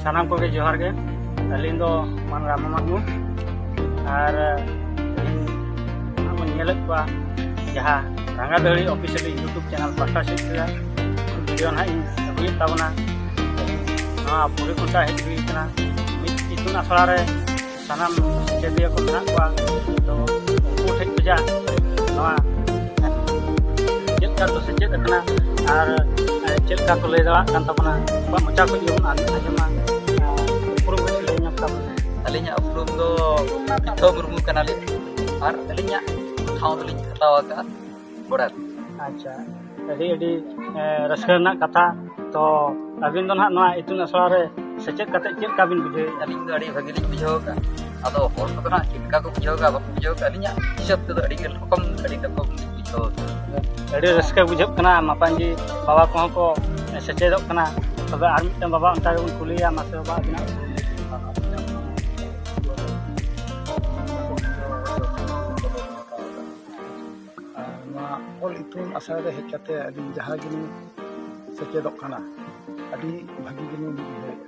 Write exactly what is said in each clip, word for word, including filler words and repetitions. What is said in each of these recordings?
ᱥᱟᱱᱟᱢ ᱠᱚᱜᱮ ᱡᱚᱦᱟᱨ ᱜᱮ᱾ ᱟᱹᱞᱤᱧ ᱫᱚ ᱢᱟᱱ ᱨᱟᱢᱟ ᱢᱟᱨᱢᱩ᱾ ᱟᱨ ᱛᱮᱦᱮᱧ ᱚᱱᱟ ᱵᱚᱱ ᱧᱮᱞᱮᱫ ᱠᱚᱣᱟ, ᱡᱟᱦᱟᱸ ᱨᱟᱸᱜᱟᱫᱟᱹᱲᱤ ᱚᱯᱷᱤᱥᱤᱭᱟᱞ YouTube ᱪᱮᱱᱮᱞ ᱯᱟᱦᱴᱟ ᱥᱮᱫ ᱨᱮ ᱵᱷᱤᱰᱤᱭᱳ ᱱᱟᱦᱟᱜ ᱤᱧ ᱟᱹᱜᱩᱭᱮᱫ ᱛᱟᱵᱚᱱᱟ᱾ ᱛᱮᱦᱮᱧ ᱱᱚᱣᱟ ᱯᱩᱨᱤ ᱠᱚᱱᱴᱟ ᱦᱮᱡ ᱦᱩᱭ ᱠᱟᱱᱟ᱾ ᱢᱤᱫ ᱤᱛᱩᱱ ᱟᱥᱲᱟ ᱨᱮ ᱥᱟᱱᱟᱢ ᱥᱮᱪᱮᱫᱤᱭᱟᱹ ᱠᱚ ᱢᱮᱱᱟᱜ ᱠᱚᱣᱟ᱾ ᱛᱚ ᱩᱱᱠᱩ ᱴᱷᱮᱱ ᱠᱷᱚᱱᱟᱜ ᱱᱚᱣᱟ ᱪᱮᱫ ᱞᱮᱠᱟ ᱠᱚ ᱥᱮᱪᱮᱫ ᱟᱠᱟᱱᱟ ᱟᱨ ᱪᱮᱫ ᱞᱮᱠᱟ ᱠᱚ ᱞᱟᱹᱭ ᱫᱟᱲᱮᱭᱟᱜ ᱠᱟᱱ ᱛᱟᱵᱚᱱᱟ, ᱩᱱᱠᱩᱣᱟᱜ ᱢᱚᱪᱟ ᱠᱷᱚᱱ ᱜᱮᱵᱚᱱ ᱟᱸᱡᱚᱢᱟ᱾ ᱩᱯᱨᱩᱢ ᱠᱟᱹᱴᱤᱡ ᱞᱟᱹᱭ ᱧᱚᱜ ᱛᱟᱵᱚᱱᱟ᱾ ᱟᱹᱞᱤᱧᱟᱜ ᱩᱯᱨᱩᱢ ᱫᱚ ᱯᱤᱛᱷᱚ ᱢᱩᱨᱢᱩ ᱠᱟᱱᱟᱞᱤᱧ ᱟᱨ ᱟᱹᱞᱤᱧᱟᱜ ᱴᱷᱟᱶ ᱫᱚᱞᱤᱧ ᱦᱟᱛᱟᱣ ᱟᱠᱟᱫᱼᱟ ᱵᱚᱰᱟᱨ᱾ ᱟᱪᱪᱷᱟ, ᱟᱹᱰᱤ ᱟᱹᱰᱤ ᱮ, ᱨᱟᱹᱥᱠᱟᱹ ᱨᱮᱱᱟᱜ ᱠᱟᱛᱷᱟ᱾ ᱛᱚ ᱟᱹᱵᱤᱱ ᱫᱚ ᱱᱟᱦᱟᱜ ᱱᱚᱣᱟ ᱤᱛᱩᱱ ᱟᱥᱲᱟ ᱨᱮ ᱥᱮᱪᱮᱫ ᱠᱟᱛᱮ ᱪᱮᱫ ᱞᱮᱠᱟ ᱵᱤᱱ ᱵᱩᱡᱷᱟᱹᱣᱮᱫᱼᱟ? ᱟᱹᱞᱤᱧ ᱫᱚ ᱟᱹᱰᱤ ᱵᱷᱟᱹᱜᱤ ᱞᱤᱧ ᱵᱩᱡᱷᱟᱹᱣ ᱟᱠᱟᱫᱼᱟ᱾ ᱟᱫᱚ ᱦᱚᱲ ᱠᱚᱫᱚ ᱱᱟᱦᱟᱜ ᱪᱮᱫ ᱞᱮᱠᱟ ᱠᱚ ᱵᱩᱡᱷᱟᱹᱣ ᱟᱠᱟᱫᱼᱟ ᱵᱟᱠᱚ ᱵᱩᱡᱷᱟᱹᱣ ᱟᱠᱟᱫᱼᱟ, ᱟᱹᱞᱤᱧᱟᱜ ᱦᱤᱥᱟᱹᱵ ᱛᱮᱫᱚ ᱟᱹᱰᱤ ᱨᱚᱠᱚᱢ ᱟᱹᱰᱤ ᱨᱚᱠᱚᱢ ᱞᱤᱧ ᱵᱩᱡᱷᱟᱹᱣ ᱟᱠᱟᱫᱼᱟ᱾ ᱟᱹᱰᱤ ᱨᱟᱹᱥᱠᱟᱹ ᱵᱩᱡᱷᱟᱹᱜ ᱠᱟᱱᱟ, ᱢᱟᱯᱟᱱᱡᱤ ᱵᱟᱵᱟ ᱠᱚᱦᱚᱸ ᱠᱚ ᱥᱮᱪᱮᱫᱚᱜ ᱠᱟᱱᱟ᱾ ᱛᱚᱵᱮ ᱟᱨ ᱢᱤᱫᱴᱟᱝ ᱵᱟᱵᱟ ᱚᱱᱠᱟ ᱜᱮᱵᱚᱱ ᱠᱩᱞᱤᱭᱮᱭᱟ, ᱢᱟᱥᱮ ᱵᱟᱵᱟ ᱟᱹᱵᱤᱱᱟᱜ ᱟᱨ ᱱᱚᱣᱟ ᱚᱞ ᱤᱛᱩᱱ ᱟᱥᱲᱟ ᱨᱮ ᱦᱮᱡ ᱠᱟᱛᱮ ᱟᱹᱞᱤᱧ ᱡᱟᱦᱟᱸ ᱜᱮᱞᱤᱧ ᱥᱮᱪᱮᱫᱚᱜ ᱠᱟᱱᱟ, ᱟᱹᱰᱤ ᱵᱷᱟᱹᱜᱤ ᱜᱮᱞᱤᱧ ᱵᱩᱡᱷᱟᱹᱣᱮᱫᱼᱟ᱾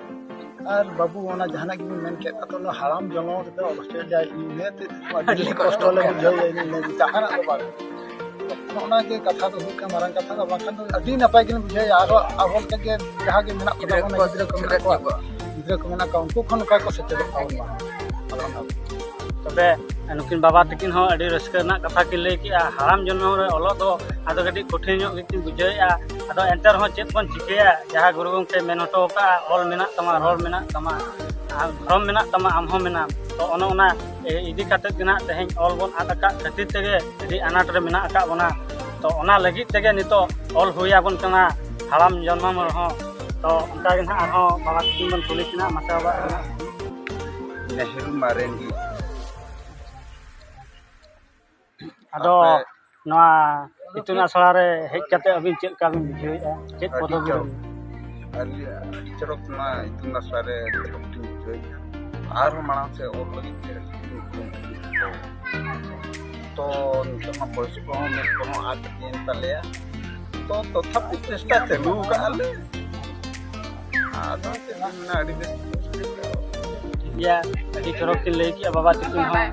ᱟᱨ ᱵᱟᱹᱵᱩ, ᱚᱱᱟ ᱡᱟᱦᱟᱸᱱᱟᱜ ᱜᱮᱵᱤᱱ ᱢᱮᱱ ᱠᱮᱫ, ᱟᱫᱚ ᱚᱱᱟ ᱦᱟᱲᱟᱢ ᱡᱚᱱᱚᱢ ᱨᱮᱫᱚ ᱚᱵᱚᱥᱥᱳᱭ ᱡᱟᱭ ᱤᱱᱟᱹ ᱛᱮ ᱟᱹᱰᱤ ᱠᱚᱥᱴᱚ ᱞᱮ ᱵᱩᱡᱷᱟᱹᱣᱮᱫᱼᱟ, ᱤᱱᱟᱹ ᱤᱱᱟᱹ ᱜᱮ, ᱡᱟᱦᱟᱸᱱᱟᱜ ᱫᱚ ᱵᱟᱝ᱾ ᱱᱚᱜᱼᱚ ᱱᱚᱣᱟ ᱜᱮ ᱠᱟᱛᱷᱟ ᱫᱚ ᱦᱩᱭᱩᱜ ᱠᱟᱱᱟ, ᱢᱟᱨᱟᱝ ᱠᱟᱛᱷᱟ ᱫᱚ᱾ ᱵᱟᱝᱠᱷᱟᱱ ᱫᱚ ᱟᱹᱰᱤ ᱱᱟᱯᱟᱭ ᱜᱮᱞᱤᱧ ᱵᱩᱡᱷᱟᱹᱣᱮᱫᱼᱟ᱾ ᱟᱨᱦᱚᱸ ᱟᱵᱚ ᱞᱮᱠᱟ ᱜᱮ ᱡᱟᱦᱟᱸ ᱜᱮ ᱢᱮᱱᱟᱜ ᱠᱚᱛᱟ ᱵᱚᱱᱟ, ᱜᱤᱫᱽᱨᱟᱹ ᱠᱚ ᱢᱮᱱᱟᱜ ᱠᱚᱣᱟ, ᱜᱤᱫᱽᱨᱟᱹ ᱠᱚ ᱢᱮᱱᱟᱜ ᱠᱚᱣᱟ, ᱩᱱᱠᱩ ᱠᱷᱚᱱ ᱱᱚᱝᱠᱟ ᱠᱚ ᱥᱮᱪᱮᱫᱚᱜ ᱛᱟᱵᱚᱱ ᱢᱟ᱾ ᱟᱫᱚ ᱚᱱᱟ ᱛᱚᱵᱮ ᱱᱩᱠᱤᱱ ᱵᱟᱵᱟ ᱛᱟᱹᱠᱤᱱ ᱦᱚᱸ ᱟᱹᱰᱤ ᱨᱟᱹᱥᱠᱟᱹ ᱨᱮᱱᱟᱜ ᱠᱟᱛᱷᱟ ᱠᱤᱱ ᱞᱟᱹᱭ ᱠᱮᱜᱼᱟ᱾ ᱦᱟᱲᱟᱢ ᱡᱚᱱᱢ ᱨᱮ ᱚᱞᱚᱜ ᱫᱚ ᱟᱫᱚ ᱠᱟᱹᱴᱤᱡ ᱠᱚᱴᱷᱤᱱ ᱧᱚᱜ ᱜᱮᱠᱤᱱ ᱵᱩᱡᱷᱟᱹᱣᱮᱫᱼᱟ᱾ ᱟᱫᱚ ᱮᱱᱛᱮ ᱨᱮᱦᱚᱸ ᱪᱮᱫ ᱵᱚᱱ ᱪᱤᱠᱟᱹᱭᱟ, ᱡᱟᱦᱟᱸ ᱜᱩᱨᱩ ᱜᱚᱢᱠᱮ ᱢᱮᱱ ᱦᱚᱴᱚ ᱟᱠᱟᱫᱼᱟ, ᱚᱞ ᱢᱮᱱᱟᱜ ᱛᱟᱢᱟ, ᱨᱚᱲ ᱢᱮᱱᱟᱜ ᱛᱟᱢᱟ, ᱟᱨ ᱫᱷᱚᱨᱚᱢ ᱢᱮᱱᱟᱜ ᱛᱟᱢᱟ, ᱟᱢ ᱦᱚᱸ ᱢᱮᱱᱟᱢ᱾ ᱛᱚ ᱚᱱᱮ ᱚᱱᱟ ᱤᱫᱤ ᱠᱟᱛᱮᱫ ᱜᱮ ᱱᱟᱦᱟᱜ ᱛᱮᱦᱮᱧ ᱚᱞ ᱵᱚᱱ ᱟᱫ ᱟᱠᱟᱫ ᱠᱷᱟᱹᱛᱤᱨ ᱛᱮᱜᱮ ᱟᱹᱰᱤ ᱟᱱᱟᱴ ᱨᱮ ᱢᱮᱱᱟᱜ ᱟᱠᱟᱫ ᱵᱚᱱᱟ᱾ ᱛᱚ ᱚᱱᱟ ᱞᱟᱹᱜᱤᱫ ᱛᱮᱜᱮ ᱱᱤᱛᱚᱜ ᱚᱞ ᱦᱩᱭ ᱟᱵᱚᱱ ᱠᱟᱱᱟ, ᱦᱟᱲᱟᱢ ᱡᱚᱱᱢᱚᱢ ᱨᱮᱦᱚᱸ᱾ ᱛᱚ ᱚᱱᱠᱟ ᱜᱮ ᱱᱟᱦᱟᱜ ᱟᱨᱦᱚᱸ ᱵᱟᱵᱟ ᱛᱟᱹᱠᱤᱱ ᱵᱚᱱ ᱠᱩᱞᱤ ᱠᱤᱱᱟ, ᱢᱟᱥᱮ ᱵᱟᱵᱟ ᱟᱹᱵᱤᱱᱟᱜ᱾ ᱱᱮᱦᱨᱩ ᱢᱟᱨᱮᱱ ᱜᱮ᱾ ᱟᱫᱚ ᱟᱯᱮ ᱱᱚᱣᱟ ᱤᱛᱩᱱ ᱟᱥᱲᱟ ᱨᱮ ᱦᱮᱡ ᱠᱟᱛᱮ ᱟᱹᱵᱤᱱ ᱪᱮᱫ ᱞᱮᱠᱟ ᱵᱤᱱ ᱵᱩᱡᱷᱟᱹᱣᱮᱫᱼᱟ? ᱪᱮᱫ ᱟᱹᱰᱤ ᱯᱚᱫᱚᱵᱤ ᱪᱚᱨᱚᱠ, ᱨᱮ? ᱟᱹᱰᱤ, ᱟᱹᱰᱤ ᱪᱚᱨᱚᱠ ᱱᱚᱣᱟ ᱤᱛᱩᱱ ᱟᱥᱲᱟ ᱨᱮ ᱪᱚᱨᱚᱠ ᱞᱤᱧ ᱵᱩᱡᱷᱟᱹᱣᱮᱫᱼᱟ᱾ ᱟᱨᱦᱚᱸ ᱢᱟᱲᱟᱝ ᱥᱮᱫ ᱚᱞ ᱞᱟᱹᱜᱤᱫ ᱛᱮ ᱟᱹᱰᱤ ᱠᱩᱨᱩᱢᱩᱴᱩ ᱞᱤᱧ ᱪᱷᱩᱴᱟᱹᱣ᱾ ᱛᱚ ᱱᱤᱛᱚᱜ ᱢᱟ ᱵᱚᱭᱚᱥ ᱠᱚᱦᱚᱸ ᱢᱮᱫ ᱠᱚᱦᱚᱸ ᱟᱫ ᱤᱫᱤᱭᱮᱱ ᱛᱟᱞᱮᱭᱟ᱾ ᱛᱚ ᱛᱚᱛᱷᱟᱯᱤ ᱪᱮᱥᱴᱟ ᱪᱟᱹᱞᱩ ᱟᱠᱟᱫᱼᱟ ᱞᱮ᱾ ᱟᱨ ᱟᱹᱰᱤ ᱵᱮᱥ᱾ ᱴᱷᱤᱠ ᱜᱮᱭᱟ, ᱟᱹᱰᱤ ᱪᱚᱨᱚᱠ ᱠᱤᱱ ᱞᱟᱹᱭ ᱠᱮᱜᱼᱟ ᱵᱟᱵᱟ ᱛᱟᱹᱠᱤᱱ ᱦᱚᱸ᱾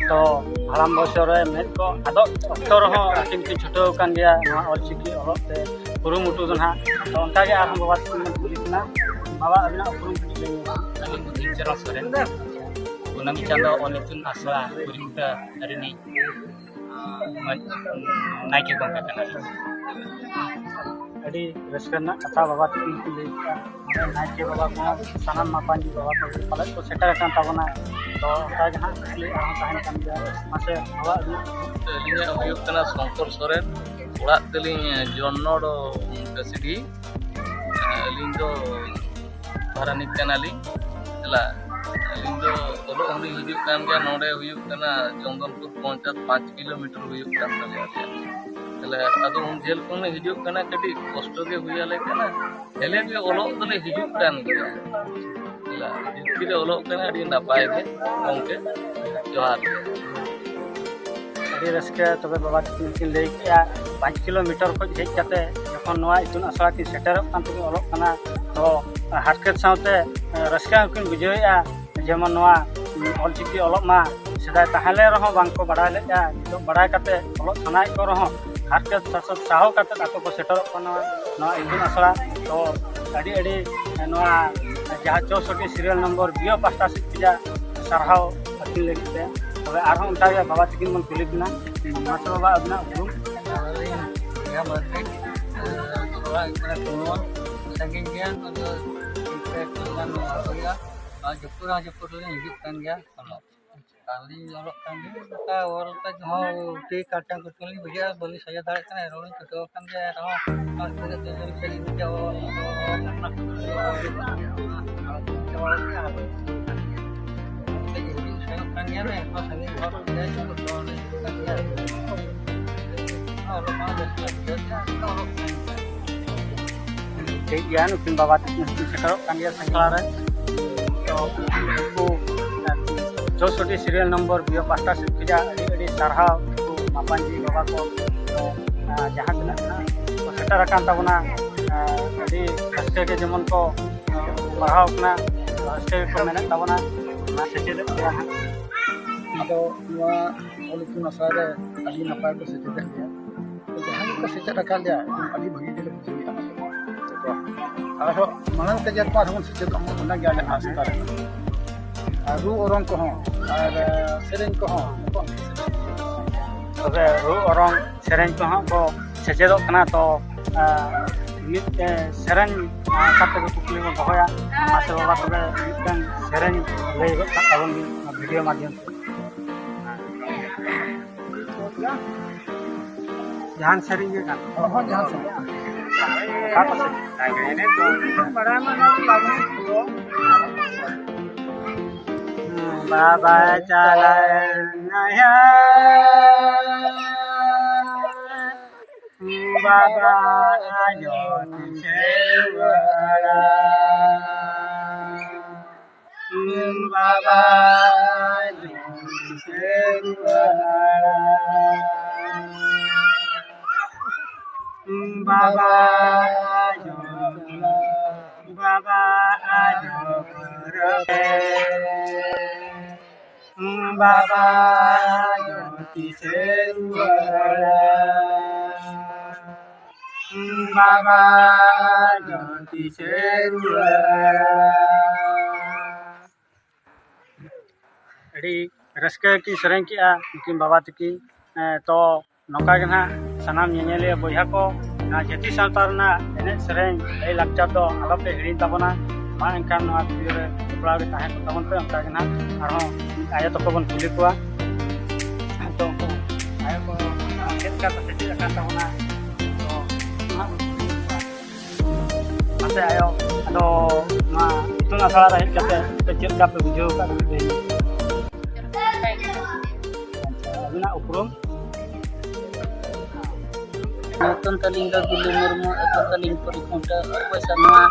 ᱛᱚ ᱦᱟᱲᱟᱢ ᱵᱚᱭᱚᱥ ᱨᱮ ᱢᱮᱫ ᱠᱚ ᱟᱫᱚᱜ ᱚᱠᱛᱚ ᱨᱮᱦᱚᱸ ᱟᱹᱠᱤᱱ ᱠᱤᱱ ᱪᱷᱩᱴᱟᱹᱣ ᱟᱠᱟᱱ ᱜᱮᱭᱟ ᱱᱚᱣᱟ ᱚᱞᱪᱤᱠᱤ ᱚᱞᱚᱜ ᱛᱮ ᱠᱩᱨᱩᱢᱩᱴᱩ ᱫᱚ ᱱᱟᱦᱟᱜ᱾ ᱛᱚ ᱚᱱᱠᱟ ᱜᱮ ᱟᱨᱦᱚᱸ ᱵᱟᱵᱟ ᱛᱟᱹᱠᱤᱱ ᱵᱚᱱ ᱠᱩᱞᱤ ᱠᱤᱱᱟ᱾ ᱵᱟᱵᱟ, ᱟᱹᱵᱤᱱᱟᱜ ᱩᱯᱨᱩᱢ ᱠᱟᱹᱴᱤᱡ ᱞᱟᱹᱭ ᱧᱚᱜ ᱵᱤᱱ᱾ ᱟᱹᱞᱤᱧ ᱫᱚ ᱫᱷᱤᱢᱪᱚᱨᱚᱱ ᱥᱚᱨᱮᱱ, ᱠᱩᱱᱟᱹᱢᱤ ᱪᱟᱸᱫᱚ ᱚᱞ ᱤᱛᱩᱱ ᱟᱥᱲᱟ ᱠᱩᱲᱤᱠᱩᱴᱟᱹ ᱨᱤᱱᱤᱡ ᱱᱟᱭᱠᱮ ᱜᱚᱢᱠᱮ ᱠᱟᱱᱟᱞᱤᱧ᱾ ᱟᱹᱰᱤ ᱨᱟᱹᱥᱠᱟᱹ ᱨᱮᱱᱟᱜ ᱠᱟᱛᱷᱟ ᱵᱟᱵᱟ ᱛᱟᱹᱠᱤᱱ ᱠᱤᱱ ᱞᱟᱹᱭ ᱠᱮᱫᱟ᱾ ᱱᱟᱭᱠᱮ ᱵᱟᱵᱟ ᱠᱚᱦᱚᱸ ᱥᱟᱱᱟᱢ ᱢᱟᱯᱟᱧ ᱵᱟᱵᱟ ᱛᱟᱠᱚ ᱯᱟᱞᱮᱫ ᱠᱚ ᱥᱮᱴᱮᱨ ᱟᱠᱟᱱ ᱛᱟᱵᱚᱱᱟ᱾ ᱛᱚ ᱚᱱᱠᱟ ᱜᱮ ᱦᱟᱸᱜ ᱠᱩᱠᱞᱤ ᱟᱨᱦᱚᱸ ᱛᱟᱦᱮᱱ ᱠᱟᱱ ᱜᱮᱭᱟ᱾ ᱢᱟᱥᱮ ᱵᱟᱵᱟ, ᱟᱹᱵᱤᱱᱟᱜ? ᱟᱹᱞᱤᱧᱟᱜ ᱦᱩᱭᱩᱜ ᱠᱟᱱᱟ ᱥᱚᱝᱠᱚᱨ ᱥᱚᱨᱮᱱ, ᱚᱲᱟᱜ ᱛᱟᱹᱞᱤᱧ ᱡᱚᱱᱱᱚᱲ ᱠᱟᱹᱥᱰᱤ᱾ ᱟᱹᱞᱤᱧ ᱫᱚ ᱯᱟᱨᱟᱱᱤᱠ ᱠᱟᱱᱟᱞᱤᱧ᱾ ᱦᱮᱞᱟ, ᱟᱹᱞᱤᱧ ᱫᱚ ᱚᱞᱚᱜ ᱦᱚᱸᱞᱤᱧ ᱦᱤᱡᱩᱜ ᱠᱟᱱ ᱜᱮᱭᱟ᱾ ᱱᱚᱰᱮ ᱦᱩᱭᱩᱜ ᱠᱟᱱᱟ ᱪᱚᱱᱫᱚᱱᱯᱩᱨ ᱯᱚᱧᱪᱟᱭᱮᱛ, ᱯᱟᱸᱪ ᱠᱤᱞᱳᱢᱤᱴᱟᱨ ᱦᱩᱭᱩᱜ ᱠᱟᱱ ᱛᱟᱞᱮᱭᱟ᱾ ᱛᱟᱦᱞᱮ ᱟᱫᱚ ᱩᱱ ᱡᱷᱟᱹᱞ ᱠᱷᱚᱱ ᱞᱮ ᱦᱤᱡᱩᱜ ᱠᱟᱱᱟ, ᱠᱟᱹᱴᱤᱡ ᱠᱚᱥᱴᱚ ᱜᱮ ᱦᱩᱭ ᱟᱞᱮ ᱠᱟᱱᱟ᱾ ᱦᱮᱞᱮ ᱜᱮ ᱚᱞᱚᱜ ᱫᱚᱞᱮ ᱦᱤᱡᱩᱜ ᱠᱟᱱ ᱜᱮᱭᱟ᱾ ᱦᱮᱞᱟ, ᱡᱤᱵᱽᱠᱤ ᱞᱮ ᱚᱞᱚᱜ ᱠᱟᱱᱟ, ᱟᱹᱰᱤ ᱱᱟᱯᱟᱭ ᱜᱮ ᱜᱚᱢᱠᱮ, ᱡᱚᱦᱟᱨ ᱜᱮ᱾ ᱟᱹᱰᱤ ᱨᱟᱹᱥᱠᱟᱹ ᱛᱚᱵᱮ ᱵᱟᱵᱟ ᱛᱟᱹᱠᱤᱱ ᱠᱤᱱ ᱞᱟᱹᱭ ᱠᱮᱜᱼᱟ, ᱯᱟᱸᱪ ᱠᱤᱞᱳᱢᱤᱴᱟᱨ ᱠᱷᱚᱱ ᱦᱮᱡ ᱠᱟᱛᱮ ᱡᱚᱠᱷᱚᱱ ᱱᱚᱣᱟ ᱤᱛᱩᱱ ᱟᱥᱲᱟ ᱠᱤᱱ ᱥᱮᱴᱮᱨᱚᱜ ᱠᱟᱱ ᱛᱮᱠᱤᱱ ᱚᱞᱚᱜ ᱠᱟᱱᱟ, ᱛᱚ ᱦᱟᱨᱠᱮᱛ ᱥᱟᱶᱛᱮ ᱨᱟᱹᱥᱠᱟᱹ ᱦᱚᱸᱠᱤᱱ ᱵᱩᱡᱷᱟᱹᱣᱮᱫᱼᱟ᱾ ᱡᱮᱢᱚᱱ ᱱᱚᱣᱟ ᱚᱞᱪᱤᱠᱤ ᱚᱞᱚᱜ ᱢᱟ ᱥᱮᱫᱟᱭ ᱛᱟᱦᱮᱸ ᱞᱮᱱ ᱨᱮᱦᱚᱸ ᱵᱟᱝ ᱠᱚ ᱵᱟᱲᱟᱭ ᱞᱮᱫᱼᱟ, ᱱᱤᱛᱚᱜ ᱵᱟᱲᱟᱭ ᱠᱟᱛᱮ ᱚᱞᱚᱜ ᱥᱟᱱᱟᱭᱮᱫ ᱠᱚ ᱨᱮᱦᱚᱸ ᱦᱟᱨᱠᱮᱛ ᱥᱟᱥᱮᱛ ᱥᱟᱦᱟᱣ ᱠᱟᱛᱮ ᱟᱠᱚ ᱠᱚ ᱥᱮᱴᱮᱨᱚᱜ ᱠᱟᱱᱟ ᱱᱚᱣᱟ ᱤᱛᱩᱱ ᱟᱥᱲᱟ᱾ ᱛᱚ ᱟᱹᱰᱤ ᱟᱹᱰᱤ ᱱᱚᱣᱟ ᱡᱟᱦᱟᱸ ᱪᱳᱥᱚᱴᱴᱤ ᱥᱤᱨᱤᱭᱟᱞ ᱱᱚᱢᱵᱚᱨ ᱵᱤᱭᱳ ᱯᱟᱦᱴᱟ ᱥᱮᱫ ᱠᱷᱚᱱᱟᱜ ᱥᱟᱨᱦᱟᱣ ᱟᱹᱠᱤᱱ ᱞᱟᱹᱜᱤᱫ ᱛᱮ᱾ ᱛᱚᱵᱮ ᱟᱨᱦᱚᱸ ᱚᱱᱠᱟ ᱜᱮ ᱵᱟᱵᱟ ᱛᱟᱹᱠᱤᱱ ᱵᱚᱱ ᱠᱩᱞᱤ ᱠᱤᱱᱟ᱾ ᱢᱟᱥᱮ ᱵᱟᱵᱟ, ᱟᱹᱵᱤᱱᱟᱜ ᱩᱯᱨᱩᱢ? ᱟᱹᱞᱤᱧ ᱵᱚᱭᱦᱟ ᱢᱟᱹᱨᱰᱤ, ᱚᱲᱟᱜ ᱦᱩᱭᱩᱜ ᱠᱟᱱᱟ ᱠᱩᱢᱚᱞ, ᱥᱟᱺᱜᱤᱧ ᱜᱮᱭᱟ, ᱟᱫᱚ ᱤᱱᱠᱟᱹ ᱠᱤᱪᱷᱩ ᱜᱟᱱ ᱱᱚᱣᱟ ᱠᱚ ᱦᱩᱭᱩᱜᱼᱟ᱾ ᱟᱨ ᱡᱚᱯᱩᱨ ᱦᱚᱸ ᱡᱚᱯᱩᱨ ᱞᱤᱧ ᱦᱤᱡᱩᱜ ᱠᱟᱱ ᱜᱮᱭᱟ᱾ ᱟᱹᱞᱤᱧ ᱚᱞᱚᱜ ᱠᱟᱱ ᱜᱮᱭᱟ, ᱚᱱᱠᱟ ᱚᱞ ᱠᱟᱛᱮ ᱦᱚᱸ ᱟᱹᱰᱤ ᱠᱟᱴᱟᱝ ᱠᱩᱴᱟᱝ ᱞᱤᱧ ᱵᱩᱡᱷᱟᱹᱣᱟ, ᱵᱟᱹᱞᱤᱧ ᱥᱚᱡᱷᱮ ᱫᱟᱲᱮᱭᱟᱜ ᱠᱟᱱᱟ, ᱮᱱ ᱨᱮᱦᱚᱸ ᱞᱤᱧ ᱪᱷᱩᱴᱟᱹᱣ ᱟᱠᱟᱱ ᱜᱮᱭᱟ, ᱮᱱ ᱨᱮᱦᱚᱸ ᱟᱨ ᱛᱤᱱᱟᱹᱜ ᱫᱤᱱ ᱫᱷᱟᱹᱵᱤᱡ ᱪᱮᱫ ᱞᱤᱧ ᱵᱩᱡᱷᱟᱹᱣᱟ, ᱚᱞ ᱠᱚ ᱚᱞ ᱨᱮᱱᱟᱜ ᱠᱩᱨᱩᱢᱩᱴᱩ ᱦᱩᱭᱩᱜ ᱠᱟᱱ ᱜᱮᱭᱟ, ᱟᱨ ᱦᱤᱡᱩᱜ ᱥᱮᱱᱚᱜ ᱠᱟᱱ ᱜᱮᱭᱟ ᱞᱮ, ᱮᱱ ᱨᱮᱦᱚᱸ ᱥᱟᱺᱜᱤᱧ ᱦᱚᱨ ᱛᱮ ᱪᱷᱩᱴᱟᱹᱣ ᱞᱤᱧ ᱦᱤᱡᱩᱜ ᱠᱟᱱ ᱜᱮᱭᱟ᱾ ᱚᱞᱚᱜ ᱯᱟᱲᱦᱟᱜ ᱵᱮᱥ ᱞᱮ ᱵᱩᱡᱷᱟᱹᱣ ᱠᱮᱫᱟ, ᱚᱞᱚᱜ ᱠᱟᱱ ᱜᱮᱭᱟ᱾ ᱴᱷᱤᱠ ᱜᱮᱭᱟ, ᱱᱩᱠᱤᱱ ᱵᱟᱵᱟ ᱛᱟᱹᱠᱤᱱ ᱦᱚᱸᱠᱤᱱ ᱥᱮᱴᱮᱨᱚᱜ ᱠᱟᱱ ᱜᱮᱭᱟ ᱥᱮᱸᱫᱽᱨᱟ ᱨᱮ᱾ ᱛᱚ ᱩᱱᱠᱩ ᱪᱳᱥᱚᱴᱴᱤ ᱥᱤᱨᱤᱭᱟᱞ ᱱᱚᱢᱵᱚᱨ ᱵᱤᱭᱳ ᱯᱟᱦᱴᱟ ᱥᱮᱫ ᱠᱷᱚᱱᱟᱜ ᱟᱹᱰᱤ ᱟᱹᱰᱤ ᱥᱟᱨᱦᱟᱣ ᱩᱱᱠᱩ ᱢᱟᱯᱟᱧᱡᱤ ᱵᱟᱵᱟ ᱠᱚ᱾ ᱛᱚ, ᱟᱨ ᱡᱟᱦᱟᱸ ᱛᱤᱱᱟᱹᱜ ᱱᱟᱜ ᱠᱚ ᱥᱮᱴᱮᱨ ᱟᱠᱟᱱ ᱛᱟᱵᱚᱱᱟ, ᱟᱨ ᱟᱹᱰᱤ ᱨᱟᱹᱥᱠᱟᱹ ᱜᱮ ᱡᱮᱢᱚᱱ ᱠᱚ, ᱟᱨ ᱯᱟᱲᱦᱟᱣ ᱠᱟᱱᱟ, ᱨᱟᱹᱥᱠᱟᱹ ᱜᱮᱠᱚ ᱢᱮᱱᱮᱫ ᱛᱟᱵᱚᱱᱟ, ᱚᱱᱟ ᱥᱮᱪᱮᱫᱮᱫ ᱜᱮᱭᱟ ᱦᱟᱸᱜ᱾ ᱟᱫᱚ ᱱᱚᱣᱟ ᱚᱞ ᱤᱛᱩᱱ ᱟᱥᱲᱟ ᱨᱮ ᱟᱹᱰᱤ ᱱᱟᱯᱟᱭ ᱠᱚ ᱥᱮᱪᱮᱫᱮᱫ ᱞᱮᱭᱟ᱾ ᱡᱟᱦᱟᱸ ᱜᱮᱠᱚ ᱥᱮᱪᱮᱫ ᱟᱠᱟᱫ ᱞᱮᱭᱟ, ᱟᱹᱰᱤ ᱵᱷᱟᱹᱜᱤ ᱜᱮᱞᱮ ᱵᱩᱡᱷᱟᱹᱣᱮᱫᱼᱟ᱾ ᱟᱨᱦᱚᱸ ᱢᱟᱲᱟᱝ ᱛᱮ ᱡᱮ ᱟᱨᱦᱚᱸ ᱵᱚᱱ ᱥᱮᱪᱮᱫᱚᱜ ᱢᱟ, ᱚᱱᱟᱜᱮ ᱟᱞᱮ ᱟᱥ ᱛᱟᱞᱮ᱾ ᱟᱨ ᱨᱩ ᱚᱨᱚᱝ ᱠᱚᱦᱚᱸ, ᱟᱨ ᱥᱮᱨᱮᱧ ᱠᱚᱦᱚᱸ᱾ ᱛᱚᱵᱮ ᱨᱩ ᱚᱨᱚᱝ ᱥᱮᱨᱮᱧ ᱠᱚᱦᱚᱸ ᱠᱚ ᱥᱮᱪᱮᱫᱚᱜ ᱠᱟᱱᱟ᱾ ᱛᱚ, ᱟᱨ ᱢᱤᱫ, ᱮ, ᱥᱮᱨᱮᱧ, ᱟᱨ ᱠᱟᱛᱮ ᱠᱚ ᱠᱩᱠᱞᱤ ᱵᱚᱱ ᱫᱚᱦᱚᱭᱟ᱾ ᱢᱟᱥᱮ ᱵᱟᱵᱟ, ᱛᱚᱵᱮ ᱢᱤᱫᱴᱟᱝ ᱥᱮᱨᱮᱧ ᱞᱟᱹᱭ ᱜᱚᱫ ᱠᱟᱜ ᱛᱟᱵᱚᱱ ᱵᱤᱱ ᱚᱱᱟ ᱵᱷᱤᱰᱤᱭᱳ ᱢᱟᱫᱽᱫᱷᱚᱢ ᱛᱮ᱾ ᱡᱟᱦᱟᱱ ᱥᱮᱨᱮᱧ ᱜᱮ ᱜᱟᱱᱚᱜᱼᱟ᱾ ᱦᱚᱸ, ᱡᱟᱦᱟᱱ ᱥᱮᱨᱮᱧ᱾ ᱚᱠᱟ ᱠᱚ ᱥᱮᱨᱮᱧ? ᱵᱟᱵᱟ ᱪᱟᱞᱟᱣ ᱮᱱᱟᱭᱟ, ᱵᱟᱵᱟ ᱟᱡᱚ ᱛᱤᱥᱮ ᱨᱩᱣᱟᱹᱲᱟ᱾ ᱵᱟᱵᱟ ᱟᱡᱚ ᱛᱤᱥᱮ ᱨᱩᱣᱟᱹᱲᱟ᱾ ᱵᱟᱵᱟ ᱟᱡᱚ, ᱵᱟᱵᱟ ᱟᱡᱚ ᱨᱩᱣᱟᱹᱲᱟ᱾ ᱵᱟᱵᱟ ᱟᱡᱚ ᱛᱤᱥᱮ ᱨᱩᱣᱟᱹᱲᱟ᱾ ᱵᱟᱵᱟ ᱟᱡᱚ ᱛᱤᱥᱮ ᱨᱩᱣᱟᱹᱲᱟ᱾ ᱟᱹᱰᱤ ᱨᱟᱹᱥᱠᱟᱹ ᱠᱤᱱ ᱥᱮᱨᱮᱧ ᱠᱮᱜᱼᱟ ᱩᱱᱠᱤᱱ ᱵᱟᱵᱟ ᱛᱟᱹᱠᱤᱱ᱾ ᱮᱸ, ᱛᱚ ᱱᱚᱝᱠᱟ ᱜᱮ ᱱᱟᱦᱟᱜ ᱥᱟᱱᱟᱢ ᱧᱮᱧᱮᱞᱤᱭᱟᱹ ᱵᱚᱭᱦᱟ ᱠᱚ, ᱱᱚᱣᱟ ᱡᱟᱹᱛᱤ ᱥᱟᱶᱛᱟ ᱨᱮᱱᱟᱜ ᱮᱱᱮᱡ ᱥᱮᱨᱮᱧ, ᱞᱟᱹᱭ ᱞᱟᱠᱪᱟᱨ ᱫᱚ ᱟᱞᱚᱯᱮ ᱦᱤᱲᱤᱧ ᱛᱟᱵᱚᱱᱟ᱾ ᱢᱟ ᱮᱱᱠᱷᱟᱱ ᱱᱚᱣᱟ ᱵᱷᱤᱰᱤᱭᱳ ᱨᱮ ᱡᱚᱯᱲᱟᱣ ᱜᱮ ᱛᱟᱦᱮᱸ ᱠᱚᱜ ᱛᱟᱵᱚᱱ ᱯᱮ᱾ ᱚᱱᱠᱟ ᱜᱮ ᱱᱟᱦᱟᱜ ᱟᱨᱦᱚᱸ ᱟᱭᱳ ᱛᱟᱠᱚ ᱵᱚᱱ ᱠᱩᱞᱤ ᱠᱚᱣᱟ᱾ ᱛᱚ ᱩᱱᱠᱩ ᱟᱭᱳ ᱠᱚ ᱪᱮᱫ ᱞᱮᱠᱟ ᱠᱚ ᱥᱮᱪᱮᱫ ᱟᱠᱟᱱ ᱛᱟᱵᱚᱱᱟ, ᱛᱚ ᱱᱟᱦᱟᱜ ᱵᱚᱱ ᱠᱩᱞᱤ ᱠᱚᱣᱟ᱾ ᱢᱟᱥᱮ ᱟᱭᱳ, ᱟᱫᱚ ᱱᱚᱣᱟ ᱤᱛᱩᱱ ᱟᱥᱲᱟ ᱨᱮ ᱦᱮᱡ ᱠᱟᱛᱮ ᱟᱯᱮ ᱪᱮᱫ ᱞᱮᱠᱟ ᱯᱮ ᱵᱩᱡᱷᱟᱹᱣ ᱟᱠᱟᱫ? ᱟᱪᱪᱷᱟ, ᱟᱹᱵᱤᱱᱟᱜ ᱩᱯᱨᱩᱢ? ᱧᱩᱛᱩᱢ ᱛᱟᱹᱞᱤᱧ ᱫᱚ ᱵᱤᱞᱩ ᱢᱩᱨᱢᱩ, ᱟᱹᱛᱩ ᱛᱟᱹᱞᱤᱧ ᱯᱚᱨᱤᱠᱷᱚᱱᱰᱟ᱾ ᱚᱵᱚᱥᱥᱚ ᱱᱚᱣᱟ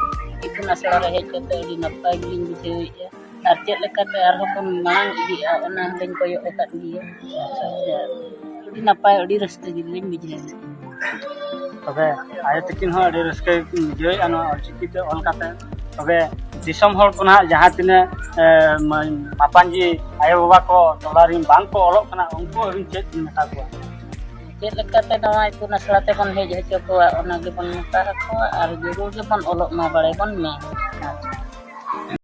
ᱤᱛᱩᱱ ᱟᱥᱲᱟ ᱨᱮ ᱦᱮᱡ ᱠᱟᱛᱮ ᱟᱹᱰᱤ ᱱᱟᱯᱟᱭ ᱜᱮᱞᱤᱧ ᱵᱩᱡᱷᱟᱹᱣᱮᱫᱼᱟ᱾ ᱟᱨ ᱪᱮᱫ ᱞᱮᱠᱟᱛᱮ ᱟᱨᱦᱚᱸ ᱵᱚᱱ ᱢᱟᱲᱟᱝ ᱤᱫᱤᱜᱼᱟ, ᱚᱱᱟ ᱦᱚᱸᱞᱤᱧ ᱠᱚᱭᱚᱜ ᱟᱠᱟᱫ ᱜᱮᱭᱟ᱾ ᱟᱹᱰᱤ ᱱᱟᱯᱟᱭ, ᱟᱹᱰᱤ ᱨᱟᱹᱥᱠᱟᱹ ᱜᱮᱞᱤᱧ ᱵᱩᱡᱷᱟᱹᱣᱮᱫᱼᱟ᱾ ᱛᱚᱵᱮ ᱟᱭᱳ ᱛᱟᱹᱠᱤᱱ ᱦᱚᱸ ᱟᱹᱰᱤ ᱨᱟᱹᱥᱠᱟᱹ ᱜᱮᱠᱤᱱ ᱵᱩᱡᱷᱟᱹᱣᱮᱫᱼᱟ ᱱᱚᱣᱟ ᱚᱞᱪᱤᱠᱤ ᱛᱮ ᱚᱞ ᱠᱟᱛᱮ᱾ ᱛᱚᱵᱮ ᱫᱤᱥᱚᱢ ᱦᱚᱲ ᱠᱚ ᱱᱟᱦᱟᱜ ᱡᱟᱦᱟᱸ ᱛᱤᱱᱟᱹᱜ ᱮ, ᱢᱟ-, ᱢᱟᱯᱟᱱᱡᱤ ᱟᱭᱳᱼᱵᱟᱵᱟ ᱠᱚ ᱴᱚᱞᱟ ᱨᱮᱱ ᱵᱟᱝ ᱠᱚ ᱚᱞᱚᱜ ᱠᱟᱱᱟ, ᱩᱱᱠᱩ ᱟᱹᱵᱤᱱ ᱪᱮᱫ ᱵᱤᱱ ᱢᱮᱛᱟ ᱠᱚᱣᱟ? ᱪᱮᱫ ᱞᱮᱠᱟᱛᱮ ᱱᱚᱣᱟ ᱤᱛᱩᱱ ᱟᱥᱲᱟ ᱛᱮᱵᱚᱱ ᱦᱮᱡ ᱦᱚᱪᱚ ᱠᱚᱣᱟ, ᱚᱱᱟ ᱜᱮᱵᱚᱱ ᱢᱮᱛᱟ ᱟᱠᱚᱣᱟ ᱟᱨ ᱡᱟᱹᱨᱩᱲ ᱜᱮᱵᱚᱱ ᱚᱞᱚᱜ ᱢᱟ, ᱵᱟᱲᱟᱭ ᱵᱚᱱ ᱢᱮ᱾